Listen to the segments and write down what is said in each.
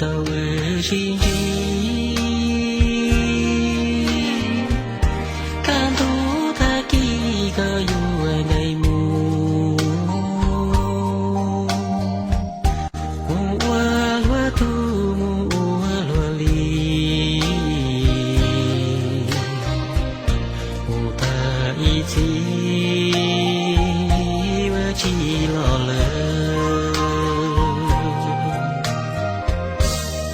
rau wb sib ntsib. Kaj ntug tag kis koj yuav nqe mus, mus ua luag tug mus ua luag li. Mus tag ib txhis ua tsis los lawm.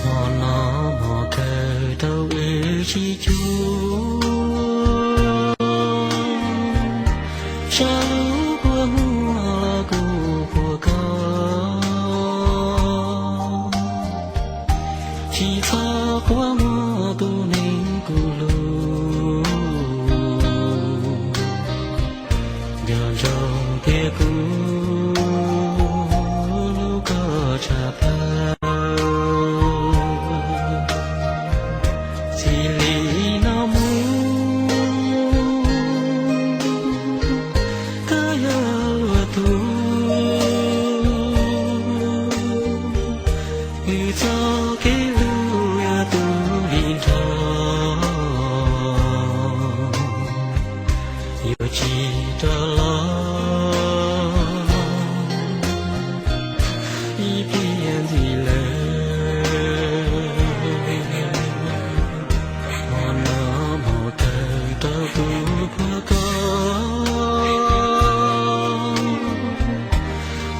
Hmo no hmo kawg rau wb sib cuag, tso lub kua muag los kuv qhuas koj. Tsis txhob quaj mog tus neeg kuv hlub, nco ntsoov tias kuv hlub koj tshaj plaws. Txij li no mus, koj yog luag tug, wb txoj kev hlub yuav tu li nrho, yuav tsis rov los ib pliag ntxiv lawm. Hmo no hmo kawg rau kuv qhuas koj,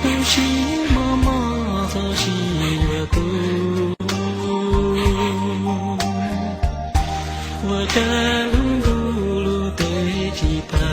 lub siab mos mos txog sij yuav tu, ua cas lub ntuj lub teb tsis pab.